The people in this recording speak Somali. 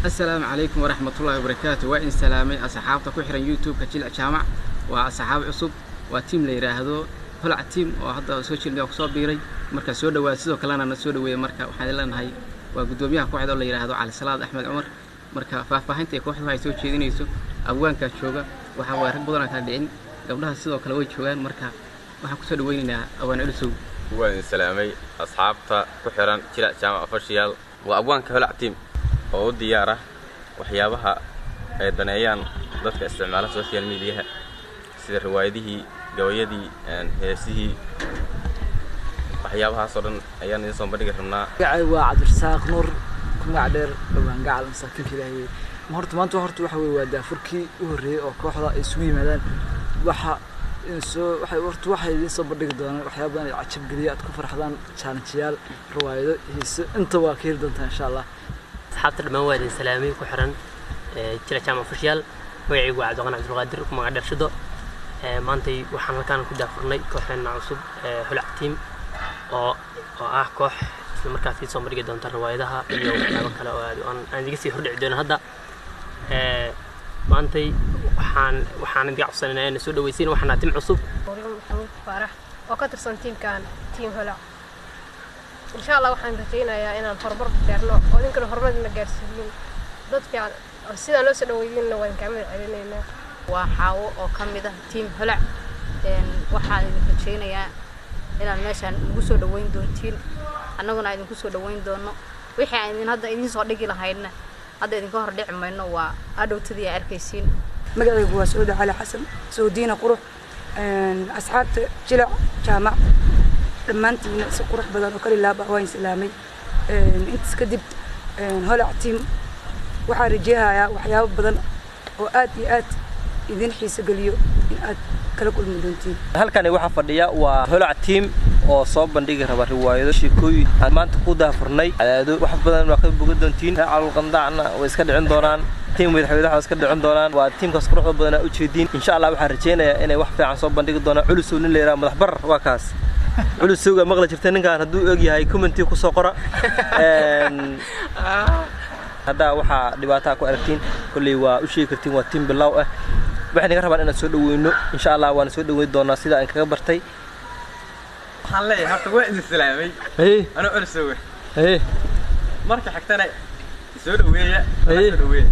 Asalaamu calaykum waraxmatullaahi wabarakaatu. Waa in salaamay asxaabta ku xiran YouTube-ka Jilc Jaamac. Waa asxaab cusub, waa team la yidhaahdo Holac Team oo hadda social media kusoo biiray. Marka soo dhawaad, sidoo kalena na soo dhaweeya. Marka waxaan leenahay waa guddoomiyaha kooxda oo la yidhaahdo Cali Salaad Axmed Cumar. Marka faahfaahinta ee kooxda waxay soo jeedinayso, abwaankaa jooga, waxaa waaya rag badan aan kala dhicin, gabdhaha sidoo kale way joogaan. Marka waxaan kusoo dhaweynaynaa abwaan Culusow. Waa idin salaamay asxaabta ku xiran Jilac Jaamac Official. Waa abwaanka Holac Team oo u diyaar ah waxyaabaha ay daneeyaan dadka isticmaala social mediaha, sida riwaayadihii, gabayadii, heesihii, waxyaabahaas oo dhan ayaan idin soo bandhigi rabnaa. Magacay waa Cabdirasaaq Nuur, ku magac dheer Dhowaan Gacal, masaakiinka Ilaahay. Horta maanta horta waxa weye waa daafurkii u horreeyey oo kooxda ay isugu yimaadaan. Waxa soo waxay horta waxay idiin soo bandhigi doonaan waxyaaba badan ay cajab geliya, aad ku farxdaan, challengeyaal, riwaayado, heeso, inta waa ka heli doontaan insha Allah. Asxaabta dhammaan waa idin salaamay ku xiran Jila Jaamac Official. Magacaygu waa Cabdiqani Cabdulqaadir, ku magac dheer Shido. Maantay waxaan halkaan ku daafurnay kooxdeena cusub, Holac Team, oo ah koox isla markaasi soo bandhigi doonta riwaayadaha iyo waxyaabo kale oo aad aan idiga sii hordhici doono hadda. Maantay waxaan idinka codsanaynaa inaa soo dhaweysiin. Waxaana team cusub. Maxamuud Faarax oo ka tirsan tiimkan, Team Holac. Insha Allah waxaan rajaynayaa inaan horumar gaarno oo idinkana horumarna gaarsiiyin dad fiican oo sidaan loo soo dhaweeyinna waan kaa mahad celinaynaa. Waa Xaawo oo ka mid ah Team Holac. Waxaan idin rajaynayaa inaad meeshaan igu soo dhaweyn doontiin, annaguna idinku soo dhaweyn doono. Wixii aan idin hadda idiin soo dhigi lahaydna hadda idinka hor dhici mayno, waa adhowtadii aa arkaysiin. Magacaygu waa Sauda Cali Xasan, Saudiina Qurux. Asxaabta Jilac Jaamac dhammaantiina si qurux badan oo kali laaba waan islaamay. Intaas kadib, Holac Team waxaan rajeehayaa waxyaabo badan oo aad iyo aad idin xiiso geliyo in aad kala kulmi doontiin. Halkani waxaa fadhiya waa Holac Team oo soo bandhigi raba riwaayado, sheekooyin aan maanta ku daafurnay Cadaado. Wax badan waa ka bogan doontiin. Calolqandacna way iska dhicin doonaan, team madaxweynaha waa iska dhicin doonaan. Waa tiimkaas quruxda badan aa ujeediin. Insha Allah waxaan rajaynayaa inay wax fiican soo bandhigi doonaan. Culusow nin la yidhaha, madax barar, waa kaas Culusowga maqli jirta. Ninkaan hadduu og yahay commenti kusoo qora. Haddaa waxaa dhibaataa ku aragtiin, kolley waa u sheegi kartiin. Waa team bilow ah, waxay naga rabaan inaan soo dhaweyno. Insha Allah waana soo dhaweyn doonaa sida aan kaga bartay. Waxaan leeyahay horta waa idin salaamay anoo Culusowe. Marka xigtana soo dhaweeya, soo dhaweeya.